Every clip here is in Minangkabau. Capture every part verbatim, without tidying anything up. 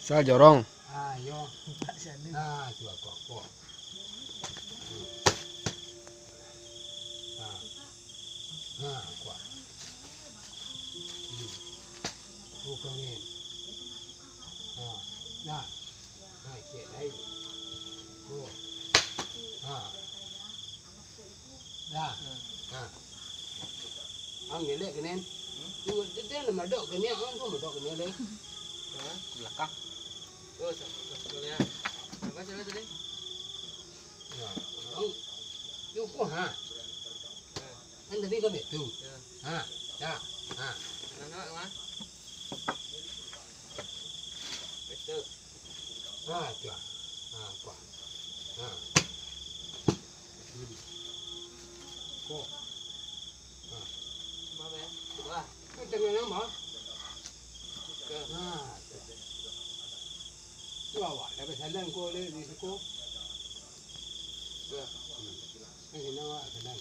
Sa jorong. Ah, yo. Ah, tu aku, aku. Hmm. Ah. Ah, kuat. Hmm. Bukan ni. Ah. Nah. Ah, cek lain. Oh. Ah. Dah. Hmm. Ha. Ang gelek kenen. Hmm? Tu, tu, tu, lah madok keniak, ang tu madok keniak lai. Ha? Belakang. Tu, sa-, sa-, sa-, ya. Apa salah tadi? Ya. Ang, tu ko, ha. Ha. Kan tadi kan itu. Ya. Ha. Ya. Ha. Nah, nah, nah. Itu. Ha, tu ah. Ha, kuah. Ha. Hmm. Ko. Ha. Bapak ya? Coba. Kan tengah nama? Ke. Ha, tu. Tu awak dah basalam ko le di siko. Ke. Hmm. Kan senang awak salam.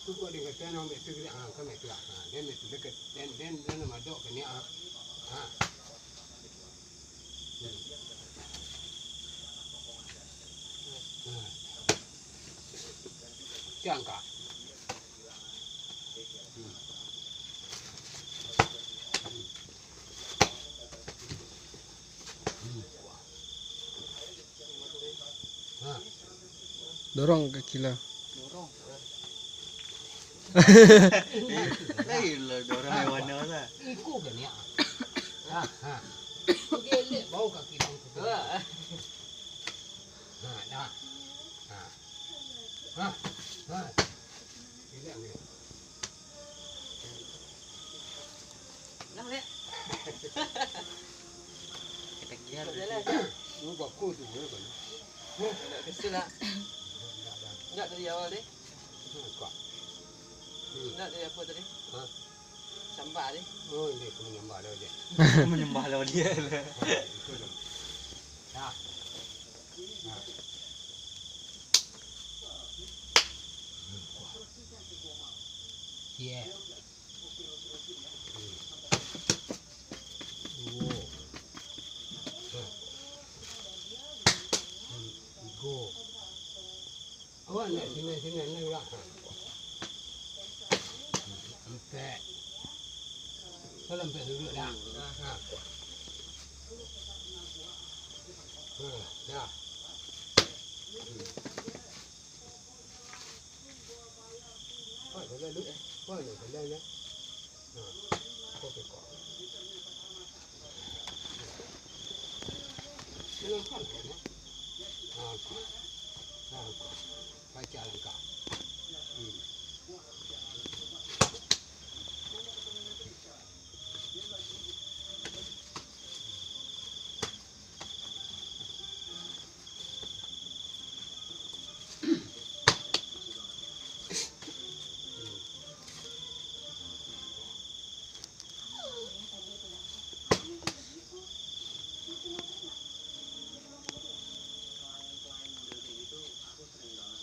Tu kok dia kata nak ambil tu, ha, kan ambil tu lah. Ha, dia ambil tu dekat. Dan, dan, dan nama dok ke ni, ha. Ha. Cangka. Dorong kaki lah. Dorong. Lain lah, dorong hewan tu lah. Iko geniak. Ha, ha. Gelek bau kaki tu. Ha, dah. Ha. Ha. Ha. Gelek ni. Nah, Lek. Kita gear dulu. Jalan. Lu baku tu, ya, kan? Ndak kesel lah. Ndak dari awal deh. Kok? Hmm. Ndak dari apa tadi? Ha? Sambak deh. Oh, ini aku menyembah dah dia. Menyembah lawan dia lah. Ha, itu tu. Dah. Ha. Yeah. Duo. Tigo. Awak nak singan-singan lai lah. Ampek. Kalau ampek duduak dah. Ha. Ha, dah.